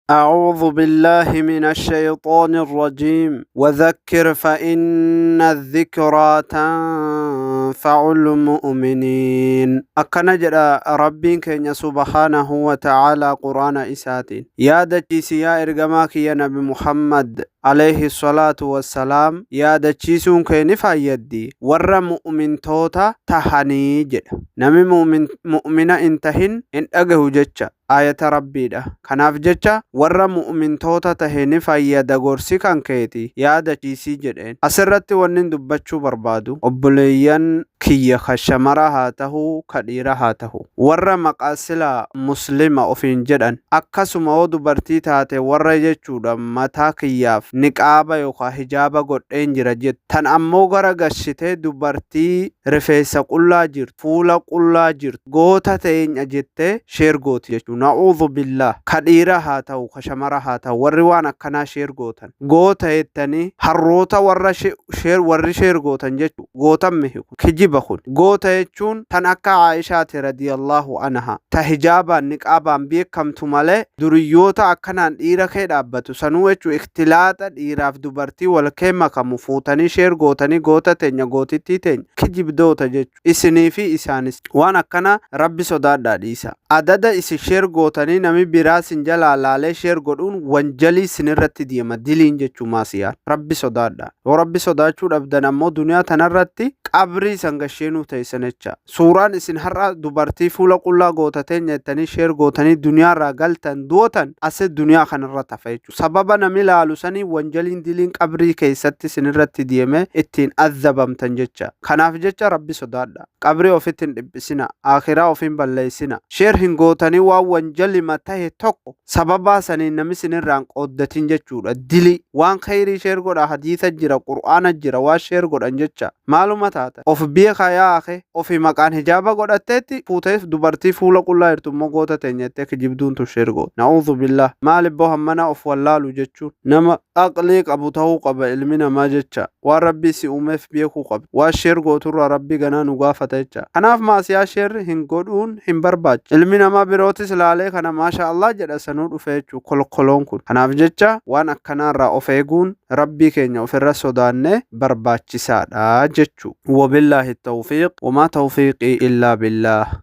أعوذ بالله من الشيطان الرجيم. وذكر فإن الذكرى تنفع المؤمنين. Akkana jedha Rabbiin keenya subhaanahu wa ta'aalaa Quraana isaatiin: Yaadachiisi yaa ergamaa kiyya Nabi Muhammad alayhi salaatu wassalaam, yaadachiisuun kee ni fayyaddi warra mu'mintoota tahanii jedha. Nami mu'mina hin tahin hin dhagahu jecha ayata Rabbiidha. Kanaaf jecha warra mu'mintoota tahe ni fayyada gorsi kan keeti, yaadachiisii jedheen. Asirratti wanni dubbachuu barbaadu, obboleeyyan kiyya, ka shamara haa tahuu, ka dhiira haa tahu, warra maqaa silaa Muslima ofiin jedhan, akkasuma yoo dubartii taate warra jechuudha mataa kiyyaaf niqaaba yookaan hijaaba godheen jira jettu tan ammoo gara gashitee dubartii rifeensa qullaa jirtu, fuula qullaa jirtu goota teenya jettee share gooti jechuudha. Na'uudhu billaah. Ka dhiira haa ta'u, ka shamara haa ta'u, warri waan akkanaa share gootan goota jettanii harroota warra share warri share gootan jechuudha. Gootan mihi kun, kijiba kun. Goota jechuun tan akka Aayishaati radiyallahu anha, ta hijaabaan niqaabaan beekamtu malee, duriyyoota akkanaan dhiira kee dhaabbatu sanuu jechuu ikhtilaaxa dhiiraaf dubartii wal kee makamu fuutanii share gootanii goota teenya, gootittii teenya, kijibdoota jechuudha. Isinii fi isaanis waan akkana Rabbi sodaadhaa dhiisa. Adada isin share gootanii nami biraa sin jalaa laalee share godhuun wanjalii sinirratti deema, diliin jechuu, maasiyaan. Rabbi sodaadhaa. Yoo Rabbi sodaachuu dhabdan ammoo duniyaa tanarratti qabrii san gasheenuu teessan jecha. Suuraan isin har'a dubartii fuula qullaa gootateen jettanii share gootanii duniyaarraa galtan du'otan ase duniyaa kanarra tafa jechuudha. Sababa nami laalu sanii wanjaliin diliin qabrii keessatti sinirratti deeme ittiin azabamtan jecha. Kanaaf jecha Rabbi sodaadha. Qabrii ofitti hin dhiphisina. Akhiraa ofiin balleessina. Share hin gootanii waan wanjalima tahe tokko sababaa saniin nami sinirraan qooddatin jechuudha. Dili waan khayrii share godha, hadiisa jira, Qur'aana jira, waan share godhan jecha. Maaluma taata? Of beekaa yaa akhe. Ofi maqaan hijaaba godhatteetti fuutee dubartii fuula qullaa jirtu immoo goota teenya jettee kijibduun tun share goota. Na'uudhu billah. Maal ibboo hammana of wallaalu jechuun? Nama aqlii qabu ta'uu qaba ilmi namaa jecha. Waan Rabbii si uumeef beekuu qaba. Waan share gooturraa Rabbii ganaa nu gaafata jecha. Kanaaf maasiyaa share hin godhuun hin barbaachisu. Ilmi namaa birootis laalee kana maasha Allah jedha sanuu dhufe jechuu kolkoloon kun. Kanaaf jecha waan akkanaarraa of eeguun, Rabbii keenya ofirra sodaannee barbaachisaadha jechuu. Wabillaahi tawfiiq, wamaa tawfiiqii illaa billaah.